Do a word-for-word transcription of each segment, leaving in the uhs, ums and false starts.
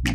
Ha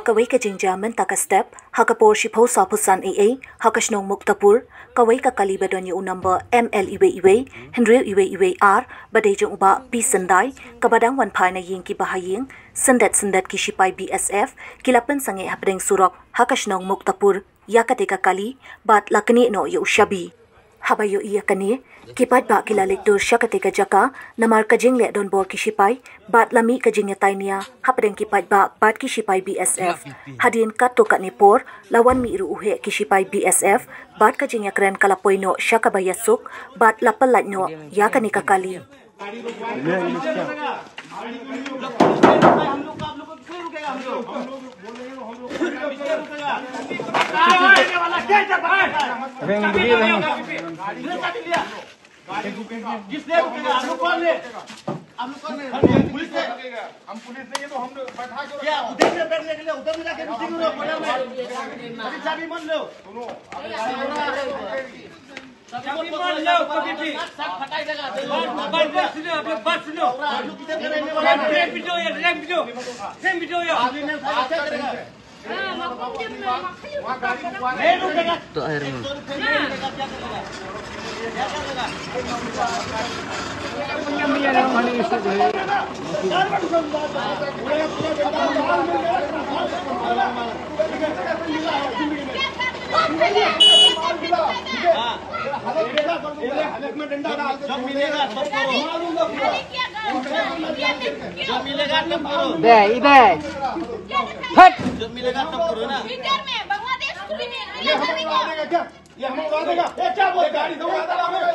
kawei ka jingjia mynta ka step, ha ka por shiphew saw phew san A A, ha ka shnong Muktapur, kawei ka kali ba don ïa u number M L iwei iwei, hynriew iwei iwei ar, ba dei jong u Bah P Syndai, kaba dang wan phai na ïing ki bahaïing, syndet syndet ki shipai B S F ki la pynsangeh hapdeng surok ha ka shnong Muktapur ïa katei ka kali bad la knieh noh ïa u shabi. Haba ïohi ïa kane, ki paidbah ki la leit dur sha katei ka jaka namar ka jingleh donbor ki shipai bad la mih ka jingïatai nia hapdeng ki paidbah bad ki shipai B S F. Hadien katto katne por la wan mih ruh u heh ki shipai B S F bad ka jingïakren ka la poi noh sha kaba ïasuk bad la pyllait noh ïa kane ka kali. किसने रुकेगा? हम लोग कौन है? हम लोग कौन है? हम पुलिस है। हम पुलिस नहीं है तो हम लोग बैठा के क्या उधर में बैठने के लिए उधर में जाके मीटिंग हो रहा है, बोला मैं। अभी चाबी मत लो। सुनो, अभी चाबी मत लो कभी भी। बात, बात, बात सुनो, आप लोग बात सुनो। आप लोग किधर के रहने वाले हैं? रैंप दो यार, रैंप दो। रैंप दो यार। आदमी ने उठाया क्या करेगा? जो मिलेगा तब करो। जो मिलेगा तब करो। दे, इधर। हट। जो मिलेगा तब करो ना। फ्यूचर में बांग्लादेश को भी मिल रही है। ये हमें उड़ा देगा। ये क्या बोल गाड़ी दौड़ा देगा हमें।